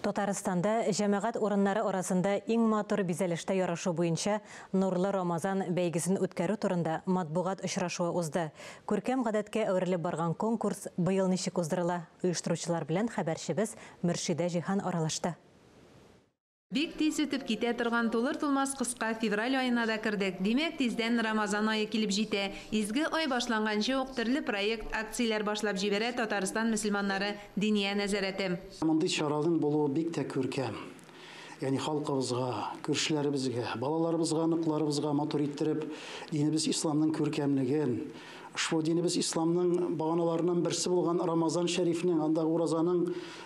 Татарстанда җәмәгать урыннары арасында иң матур бизәлештә ярышу буенча Нурлы Рамазан бәйгесен үткәрү турында матбугат очрашуы узды. Күркәм гадәткә әверелеп барган конкурс быел ничек уздырыла? Оештыручылар белән хәбәрчебез Мөршидә Җиһан аралашты. Бик тиз үтеп китә торган тулыр-тулмас кыска февраль аена да кердек. Димәк, тиздән Рамазан ае килеп җитә. Изге ай башланганчы ук төрле проект, акцияләр башлап җибәрә Татарстан мөселманнары Диния нәзарәте. Мондый чараның булуы бик тә күркәм. Ягъни халкыбызга, күршеләребезгә, балаларыбызга, оныкларыбызга матур иттереп динебез исламның күркәмлеген, ошбу динебез исламның баганаларыннан берсе булган Рамазан шәрифнең, андагы уразаның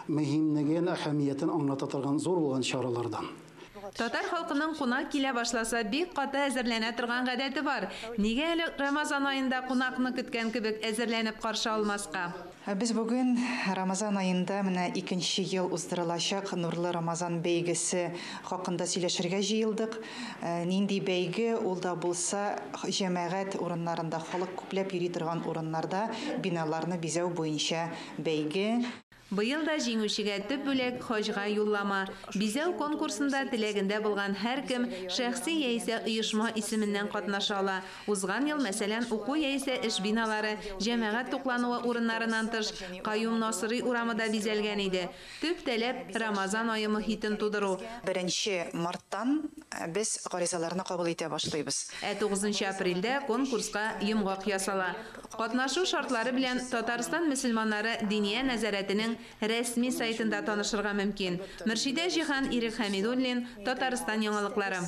мөһимлеген, әһәмиятен аңлата торган зур булган чаралардан. Татар халкының кунак килә башласа бик каты әзерләнә торган гадәте бар. Нигә әле Рамазан аенда кунакны көткән кебек әзерләнеп каршы алмаска? Без бүген Рамазан аенда менә икенче ел уздырылачак Нурлы Рамазан бәйгесе хакында сөйләшергә җыелдык. Нинди бәйге ул да булса, җәмәгать урыннарында, халык күпләп йөри торган урыннарда биналарны бизәү буенча бәйге. Быел да җиңүчегә төп бүләк хаҗга юллама. Бизәү конкурсында теләгендә булган һәркем шәхси яисә оешма исеменнән катнаша ала. Узган ел, мәсәлән, уку яисә эш биналары, җәмәгать туклануы урыннарыннан тыш, Каюм Насыйри урамы да бизәлгән иде. Төп таләп Рамазан ае мохитен тудыру. 1 марттан без гаризаларны кабул итә башлыйбыз. Ә 9 апрельдә конкурска йомгак ясала. Катнашу шартлары белән Татарстан мөселманнары Диния нәзарәтенең рәсми сайтында танышырга мөмкин. Мөршидә Җиһан, Ирек Хәмидуллин, Татарстан яңалыклары.